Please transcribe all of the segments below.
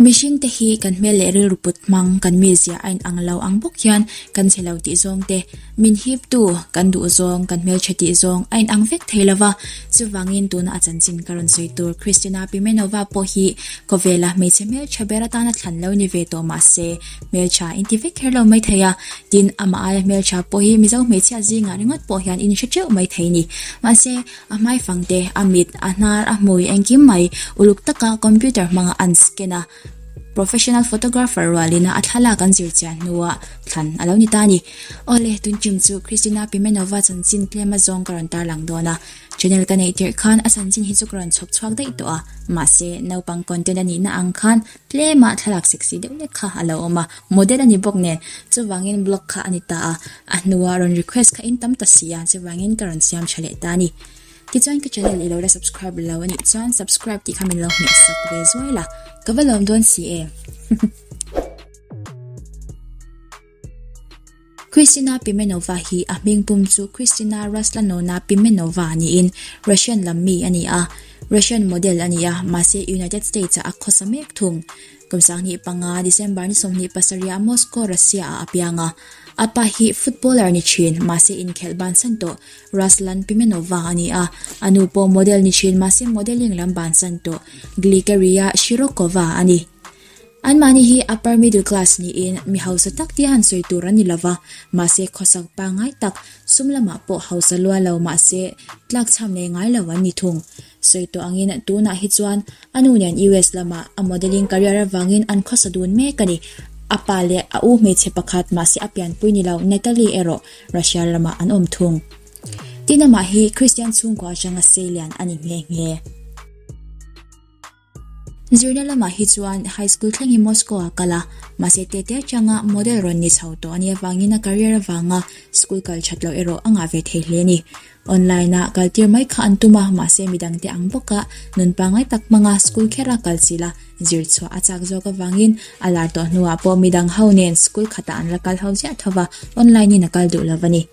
Mihring te hi kan hmel leh rilru put hmang kan mizia a inang lo ang bawk hian kan chhe lo tih zawng te, min hip tu, kan duh zawng, kan hmeltha tih zawng a inang vek thei lo va. Chuvangin tuna a chanchin ka rawn sawi tur Kristina Pimenova pawh hi khawvela hmeichhe hmeltha ber atana thlan lo ni ve tawh mah se hmeltha inti vek kher lo mai thei a. Tin, amah aia hmeltha pawh hi Mizo hmeichhia zingah ringawt pawh hian in hre teuh mai thei ni. Mahse, A hmaifang te, a mit, a hnar, a hmui engkim mai uluk taka computer hmanga an scan a, professional photographer rualina a thlalak an zir chian hnuah thlan a lo ni ta a ni. Awle, tunchim chu Kristina Pimenova chanchin tlem a zawng ka rawn tarlang dawn a, channel ka neih tirh khan a chanchin hi chu ka rawn chhawp chhuak daih tawh a, mahse naupang content a nihna ang khan Tlema thlalak sexy deuh lek kha a lo awm a, model a ni bawk nen, chuvangin blog kha a ni ta a, a hnua rawn request kha in tam ta si a, chuvangin ka rawn siam tha leh ta a ni. Tichuan ka channel i lo la subscribe lo a nih chuan subscribe tih kha min lo hmeh sak ve zuai la, ka va lawm dawn si em. Kristina Pimenova hi a hming pum chu Kristina Ruslanona Pimenova niin Russian lam mi a ni a, Russian model a ni a, mahse United States ah a khawsa mek thung. Kum 25 December ni 27 ah Moscow, Russia ah a piang a. A pa hi footballer ni thin, mahse inkhelh bansan tawh Ruslan Pimenova a ni a, a nu pawh model ni thin mahse modelling lam bansan tawh Glikeria Shirokova a ni. Anmahni hi upper middle class niin mi hausa tak tia han sawi tur an ni lova, mahse khawsak pangngai tak, sum lamah pawh hausa lua lo mahse tlakchham nei ngai lo an ni thung. Sawi tawh angin tunah hi chuan a nu nen US lamah a modelling career avangin an khawsa dun mek a ni. A pa leh a u hmeichhe pakhat mahse a pianpui ni lo Natalie erawh Russia ramah an awm thung. Tin amah hi Christian chhungkua atanga seilian a ni nghe nghe. Zirna lamah hi chuan high school thleng hi Moscow ah kal a, mahse tete atanga model rawn ni chho tawh a nih avangin a career avanga school kal that loh erawh a ngah ve thei hle a ni. Online ah kal tir mai kha an tum a, mahse midangte ang bawka nun pangngai tak hmanga school khera kal chilh a, zir chhuah a chak zawk avangin a lar tawh hnuah pawh midang ho nen school khatah an la kal ho ziah tho va, online in a kal duh lo a ni.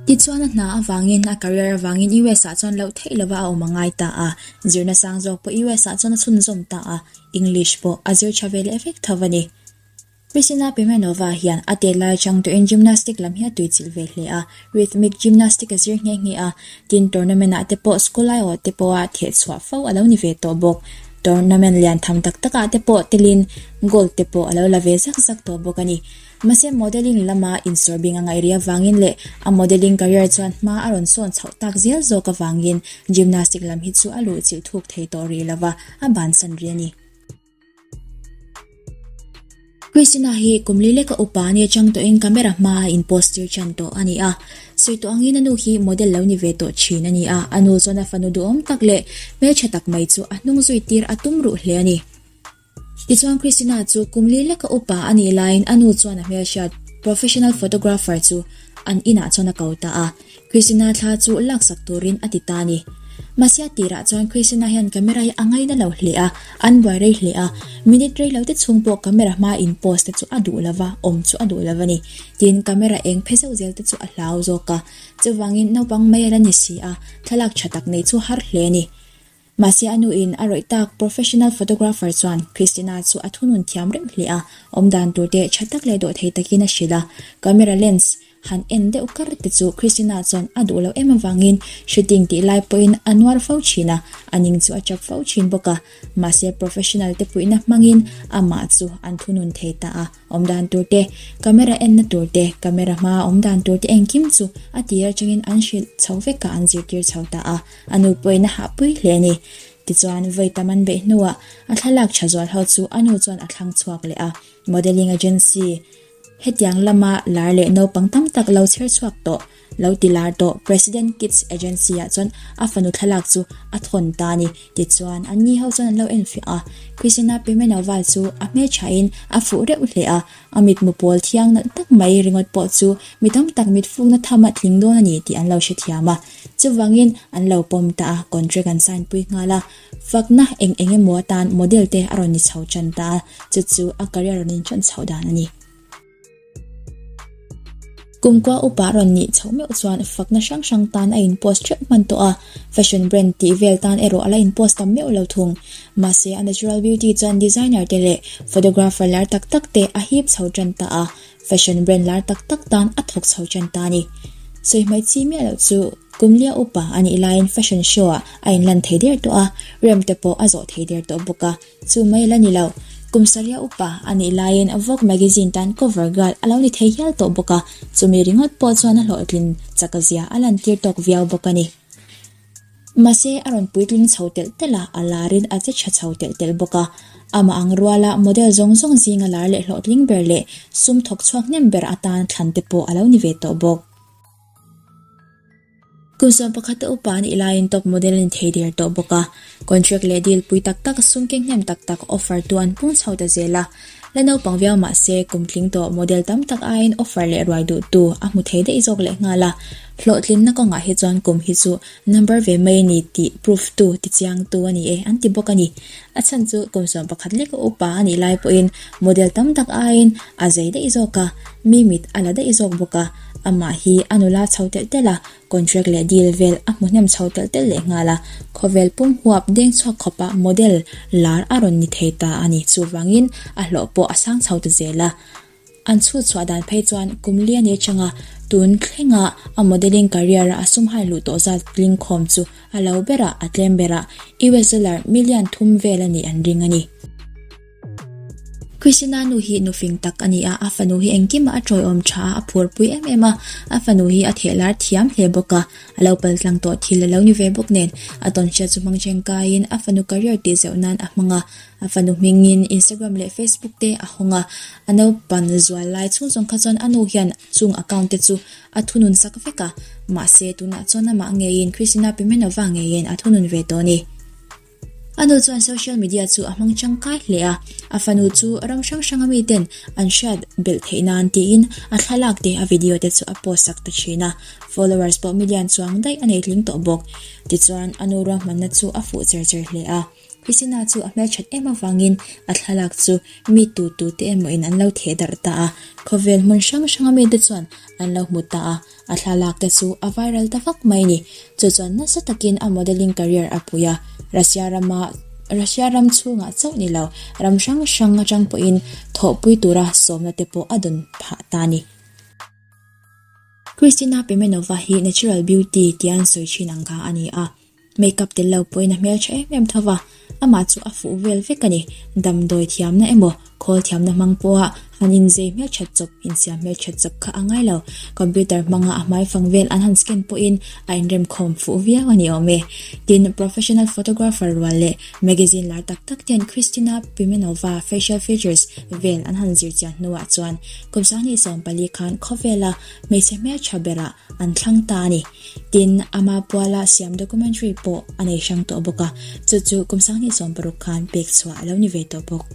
Tichuan a hna avangin a career avangin US ah chuan loh theih lova a awm a ngai ta a, zirna sang zawk pawh US ah chuan a chhunzawm ta a, English pawh a zir tha ve leh vek tho a ni. Kristina Pimenova hian a tet lai atang tawhin gymnastic lam hi a tuichilh ve hle a, rhythmic gymnastic a zir nghe nghe a, tin tournament ah te pawh school aiawh te pawha thehchhuah fo a lo ni ve tawh bawk. Tournament lian tham tak tak ah te pawh telin gold te pawh a lo la ve zak zak tawh bawk a ni. Mahse modelling lama insawrbing a ngaih rih avangin leh a modelling career chuan hma a rawn sawn chhoh tak zel zawk avangin gymnastic lam hi chu a luhchilh thuk thei tawh rih lova, a bansan rih a ni. Christina hi kum li leka upa a ni atang tawhin camera hma a in post tir tan tawh a ni a. Sawi tawh angin a nu hi model lo ni ve tawh thin a ni a, a nu chuan a fanu duhawm tak leh hmeltha tak mai chu a hnung zui tir a tum ruh hle a ni. Tichuan Christina chu kum li leka upa a nih laiin a nu chuan a hmelhriat professional photographer chu an inah chuan a ko ta a, Christina thla chu laksak turin a ti ta a ni. Mahse a tirah chuan Christina hian camera hi a ngaina lo hle a, an buai rei hle a, minute rei lo te chhung pawh camera hmaa in pose te chu a duh lova, awm chu a duh lo a ni. Tin, camera eng phe zeuh zel te chu a hlau zawk a, chuvangin naupang mai a la ni si a, thlalak tha tak nei chu har hle a ni. Mahse a nuin a rawih tak professional photographer chuan Christina chu a thunun thiam reuh hle a, awmdan tur te tha tak leh dawhthei takin a hrilh a, camera lens han en deuh kar te chu Christina chuan a duh loh em avangin shooting tih lai pawhin a nuar fo thin a, a ning chu a chap fo thin bawk a, mahse professional te puihna hmangin amah chu an thunun thei ta a. Awmdan tur te, camera enna tur te, camera hmaa awmdan tur te engkim chu a tir atangin an hrilh chho vek a, an zirtir chho ta a, a nu pawhin a hahpui hle a ni. Tichuan, vawi tam an beih hnuah a thlalak tha zual ho chu a nu chuan a thlang chhuak leh a, modelling agency hetiang lama lar leh naupang tam tak lo chher chhuak tawh. Lo ti lar tawh President Kids Agency ah chuan a fanu thlalak chu a thawn ta a ni. Tichuan, an ni ho chuan an lo enfiah a. Kristina Pimenova chu a hmelthain a fuh reuh hle a, a mitmu pawl thiang nalh tak mai ringawt pawh chu mi tam tak mitfukna tham a tling dawn a ni tih an lo hrethiam a. Chuvangin, an lo pawm ta a, contract an sign pui nghal a. Fakna eng eng emaw atan model te a rawn ni chho tan ta a, chu chu a career rawn inṭan chhoh dan a ni. Kumkua upa rawn nih chhoh meuh chuan fakna hrang hrang tan a in post theuh hman tawh a, fashion brand tih vel tan erawh a la in post tam meuh lo thung. Mahse a natural beauty chuan designer te leh photographer lar tak tak te a hip chho tan ta a, fashion brand lar tak tak tan a thawk chho tan ta a ni. Sawi hmai chi miah loh chu Kumlia upa a nih laiin fashion show ah a inlan thei der tawh a, rem te pawh a zawh thei der tawh bawk a, chu mai la ni lo. Kum saria upa a nih laiin Vogue magazine tan cover girl a lo ni thei hial tawh bawk a, chumi ringawt pawh chuan a hlawhtlin chak zia a lantir tawk viau bawk a ni. Mahse a rawn puitling chho telh telh a, a larin a che tha chho telh telh bawk a. Amah ang ruala model zawng zawng zinga lar leh hlawhtling ber leh sum thawk chhuak hnem ber atan thlan te pawh a lo ni ve tawh bawk. Kum 11 a upa nih laiin top model a ni thei der tawh bawk a, contract leh deal pui tak tak sum keng hnem tak tak offer tu an pung chho ta zel a. La naupang viau mah se kum tling tawh model tam tak aiin offer leh ruai duh tu a hmu thei daih zawk leh nghal a. Hlawhtlinna kawngah hi chuan kum hi chu number ve mai a ni tih proof tu ti chiang tu a ni e an ti bawk a ni. A chhan chu kum 11 lek a upa a nih lai pawhin model tam tak aiin a zei daih zawk a, mi mit a la daih zawk bawk a. Amah hi a nula chho telh telh a, contract leh deal vel a hmu hnem chho telh telh leh nghal a, khawvel pum huap deng chhuak khawpa model lar a rawn ni thei ta a ni. Chuvangin a hlawh pawh a sang chho ta zel a. An chhut chhuah dan phei chuan kum li a ni atanga tun thlenga a modelling career a a sum hai luh tawh zat tling khawm chu a lo berah a tlem berah US dollar million thum vel a nih an ring a ni. Christina nu hi nufing tak a ni a, a fanu hi engkimah a tawiawm tha a, a phurpui em em a, a fanu hi a theh lar thiam hle bawk a, a lo pal tlang tawh thil a lo ni ve bawk nen, a tawnhriat chu hmang tangkaiin a fanu career tih zeuh nan a hmang a, a fanu hmingin Instagram leh Facebook te a hawng a, a naupan zual lai chhung zawng kha chuan a nu hian chung account te chu a thunun sak vek a, mahse tunah chuan amah ngeiin Christina Pimenova ngeiin a thunun ve tawh a ni. A nu chuan social media chu a hmang tangkai hle a, a fanu chu ram hrang hranga miten an hriat belh theih nan tiin a thlalak te a video te chu a post sak ta thin a, followers pawh million chuang daih a nei tling tawh bawk. Tichuan a nu ruahmanna chu a fuh cher cher hle a, Christina chu a hmelthat em avangin a thlalak chu mi tu tu te emaw in an lo theh darh ta a, khawvel hmun hrang hranga mite chuan an lo hmu ta a. A thlalak te chu a viral ta vak mai ni. Chu chuan nasa takin a modelling career a pui a, Russia rama Russia ram chhungah chauh ni lo, ram hrang hrang atang pawhin thawhpui tura sawmna te pawh a dawn phah ta a ni. Kristina Pimenova hi natural beauty tia an sawi thin ang kha a ni a. Makeup tel lo pawhin a hmeltha em em tho va, amah chu a fuh vel vek a ni. Damdawi thiamna emaw, khawl thiamna hmang pawha han inzei hmelthat chawp, insiam hmelthat chawp kha a ngai lo. Computer hmanga a hmaifang vel an han scan pawhin a inremkhawm fuh viau a ni awm e. Tin, professional photographer rual leh magazine lar tak tak ten Kristina Pimenova facial features vel an han zir chian hnuah chuan kum 2014 khan khawvela hmeichhe hmeltha berah an thlang ta a ni. Tin, ama puala siam documentary pawh a nei hrang tawh bawk a, chu chu kum 2016 khan pek chhuah a lo ni ve tawh bawk.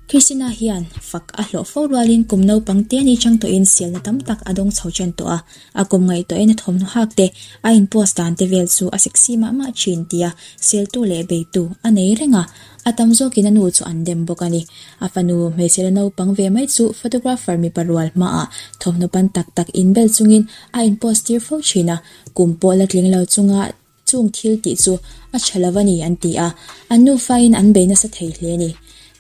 Christina hian fak a hlawh fo rualin kum naupang te ni chang tawhin sialna tam tak a dawng chho ṭan tawh a, a kum ngaihtuahin a thawmhnaw hak te, a in post dan te vel chu a sexy mah mah ṭhin tia seltu leh beitu a nei reng a. A tam zawkin a nu chu an dem bawk a ni. A fanu hmeichhe la naupang ve mai chu photographer mipa rual hmaah thawmhnaw pan tak tak inbel chungin a in post tir fo thin a, kum pawh la tling lo chunga chung thil tih chu a tha lo a ni an ti a, an nufain an bei nasa thei hle a ni.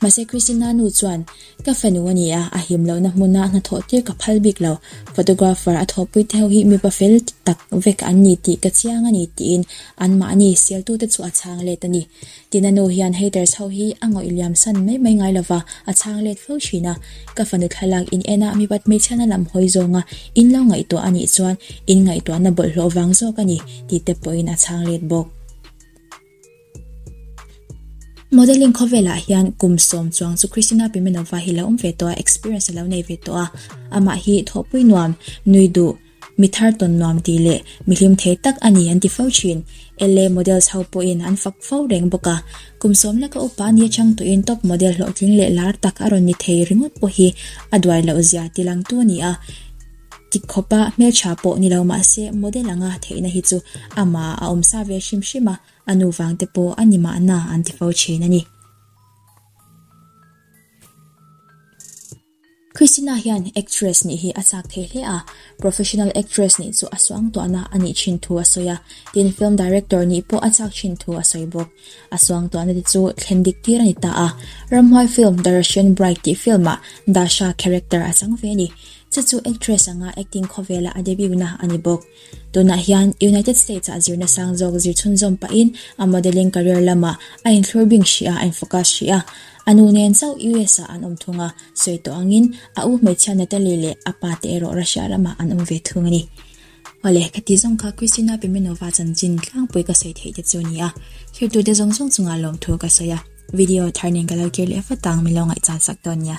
Mahse Christina nu chuan, Ka fanu a ni a, a him lohna hmuna hnathawh tir ka phal bik lo. Photographer a thawhpui te ho hi mipa fel tak vek an ni tih ka chiang a ni tiin anmahni sialtute chu a chhang let a ni. Tina nu hian haters ho hi a ngawih liam san mai mai ngai lova, a chhang let fo thin a. Ka fanu thlalak in en a mipat hmeichhiatna lam hawi zawnga in lo ngaihtuah a nih chuan in ngaihtuahna bawlhhlawh vang zawk a ni tih te pawhin a chhang let bawk. Modelling khawvelah hian kum sawm chuang chu Kristina Pimenova hi lo awm ve tawh a, experience a lo nei ve tawh a. Amah hi thawhpui nuam, nui duh, mi thar tawn nuam tih leh mi hlim thei tak a ni an ti fo thin. LA models ho pawhin an fak fo reng bawk a. Kum sawm leka upa nia chang tuin top model hlawhtling leh lar tak a rawn ni thei ringawt pawh hi a duai loh zia ti langtu a ni a. Ti khawpa hmeltha pawh ni lo mah se model anga theihna hi chu amah a awm sa ve hrim hrim a, a nu vang te pawh a ni mahna an ti fo thin a ni. Christina hian actress nih hi a chak thei hle a, professional actress nih chu a suangtuahna a nih thin thu a sawi a, tin film director nih pawh a chak thin thu a sawi bawk. A suangtuahna te chu thlen dik tir a ni ta a, ramhuai film The Russian Bride tih film ah Dasha character a chang ve a ni. Chu chu actress anga acting khawvela a debut na a ni bawk. Tunah hian United States ah zirna sang zawk zir chhunzawm pahin a modelling career lamah a inthlur bing hrih a, a infocus hrih a. A nu nen chauh US ah an awm thung a, sawi tawh angin a u hmeichhia Natalie leh a pa te erawh Russia ramah an awm ve thung a ni. Awle, ka ti zawng kha Kristina Pimenova chanchin tlangpui ka sawi theih te chu a ni a, thirtute zawng zawng chungah lawmthu ka sawi a, video thar nen ka lo kir leh vat ang min lo ngaihchan sak dawn nia.